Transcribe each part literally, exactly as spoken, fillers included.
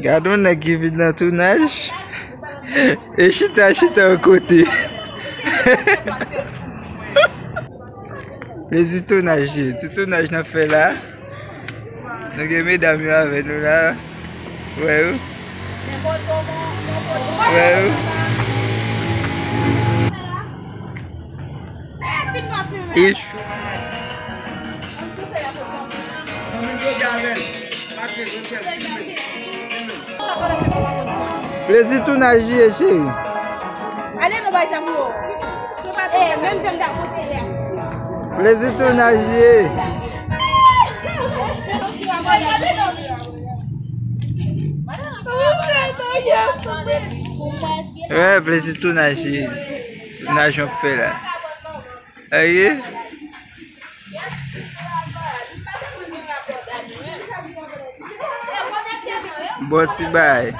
Gade yon nèg ki vin nan tounaj. E chita, chita yon kote. Plezi tounaj ye. Ti tounaj n ap fè la. Nou gen medam yo avè nou la. Wè yo. Wè yo. Ish. Plezi tounaj ye, cheri. Ale nou bay zam yo. Plezi tounaj ye. Wè, plezi tounaj ye. Tounaj yon fè la. Aye. Bon ti bay.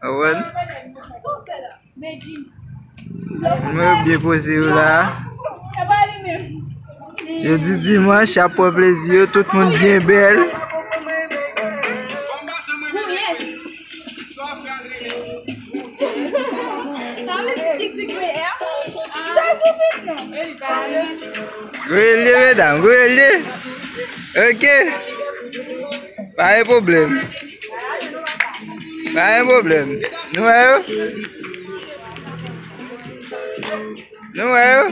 Awen. Nou byen poze yo la. Jodi dimanch, y ap pran plezi yo, tout moun byen bèl. Gwe l ye, medam, gwe l ye. Ok. Pa gen pwoblèm. Pa gen pwoblèm. Nou wè yo? Nou wè yo?